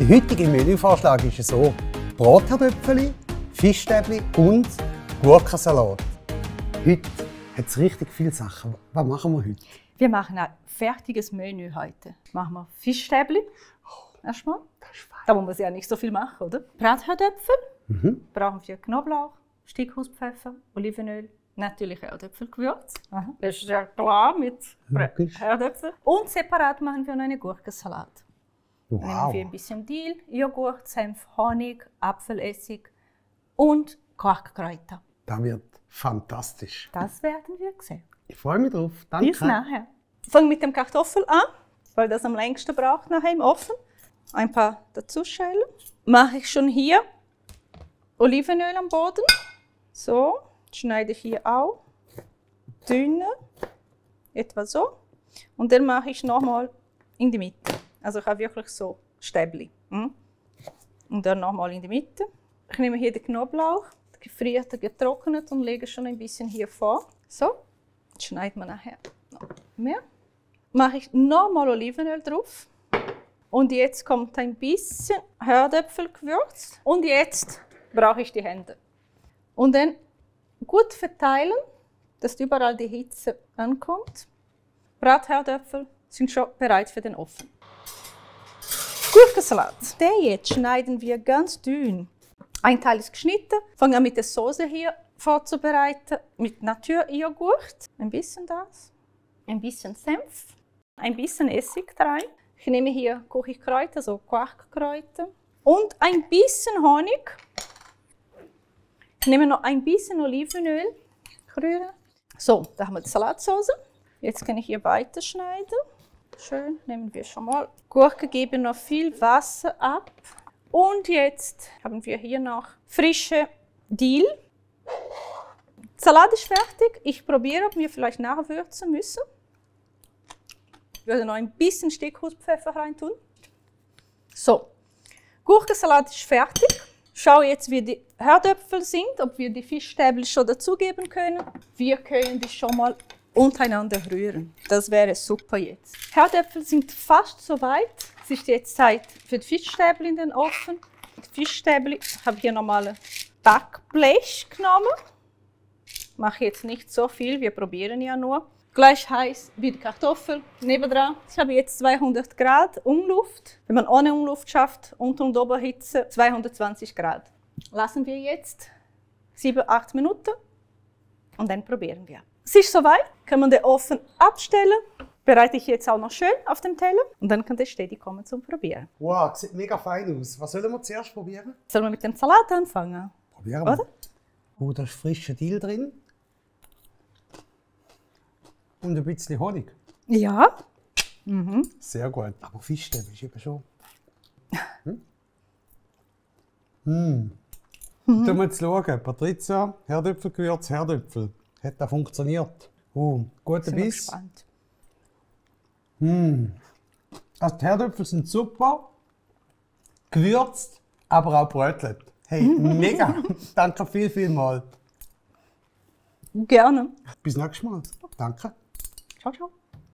Der heutige Menüvorschlag ist so: Bratherdöpfeli, Fischstäbli und Gurkensalat. Heute hat es richtig viele Sachen. Was machen wir heute? Wir machen ein fertiges Menü heute. Machen wir Fischstäbli. Erstmal. Da muss man ja nicht so viel machen, oder? Bratherdöpfel. Brauchen wir Knoblauch, Steckhauspfeffer, Olivenöl, natürlich Herdöpfelgewürz. Das ist ja klar mit Herdöpfel. Und separat machen wir noch einen Gurkensalat. Wow. Dann nehmen wir ein bisschen Dill, Joghurt, Senf, Honig, Apfelessig und Kochkräuter. Das wird fantastisch. Das werden wir sehen. Ich freue mich drauf. Danke. Bis nachher. Fangen mit dem Kartoffel an, weil das am längsten braucht nachher im Ofen. Ein paar dazu schälen. Mache ich schon hier Olivenöl am Boden. So, schneide ich hier auch dünne, etwa so. Und dann mache ich nochmal in die Mitte. Also ich habe wirklich so Stäbli. Und dann nochmal in die Mitte. Ich nehme hier den Knoblauch, gefriert, getrocknet und lege schon ein bisschen hier vor. So, jetzt schneidet man nachher noch mehr. Mache ich nochmal Olivenöl drauf. Und jetzt kommt ein bisschen Herdöpfelgewürz. Und jetzt brauche ich die Hände. Und dann gut verteilen, dass überall die Hitze ankommt. Bratherdöpfel sind schon bereit für den Ofen. Gurkensalat. Den jetzt schneiden wir ganz dünn. Ein Teil ist geschnitten. Fangen wir mit der Soße hier vorzubereiten. Mit Naturjoghurt. Ein bisschen das. Ein bisschen Senf. Ein bisschen Essig rein. Ich nehme hier Kochkräuter, so Quarkkräuter. Und ein bisschen Honig. Ich nehme noch ein bisschen Olivenöl. Rühren. So, da haben wir die Salatsauce. Jetzt kann ich hier weiterschneiden. Schön, nehmen wir schon mal. Gurke geben noch viel Wasser ab. Und jetzt haben wir hier noch frische Dill. Salat ist fertig. Ich probiere, ob wir vielleicht nachwürzen müssen. Ich würde noch ein bisschen Steckhauspfeffer reintun. So, Gurkensalat ist fertig. Schau jetzt, wie die Herdöpfel sind, ob wir die Fischstäbli schon dazugeben können. Wir können die schon mal untereinander rühren. Das wäre super jetzt. Herdöpfel sind fast soweit. Es ist jetzt Zeit für die Fischstäbli in den Ofen. Die Fischstäbli, ich habe hier nochmal ein Backblech genommen. Ich mache jetzt nicht so viel, wir probieren ja nur. Gleich heiß wie die Kartoffel nebendran. Ich habe jetzt 200 Grad Umluft. Wenn man ohne Umluft schafft, Unter- und Oberhitze 220 Grad. Lassen wir jetzt 7-8 Minuten und dann probieren wir. Es ist soweit, kann man den Ofen abstellen. Bereite ich jetzt auch noch schön auf dem Teller und dann kann der Steady kommen zum Probieren. Wow, sieht mega fein aus. Was sollen wir zuerst probieren? Sollen wir mit dem Salat anfangen? Probieren wir. Oder? Oh, da ist frischer Dill drin. Und ein bisschen Honig. Ja. Sehr gut. Aber Fischstäbli ist eben schon. Tun wir jetzt schauen. Patricia, Herdöpfelgewürz, Herdöpfel. Hat das funktioniert? Guter Sind wir Biss. gespannt. Also die Herdöpfel sind super. Gewürzt, aber auch brötelt. Hey, mega. Danke vielmals. Gerne. Bis nächstes Mal. Danke. Ciao, ciao.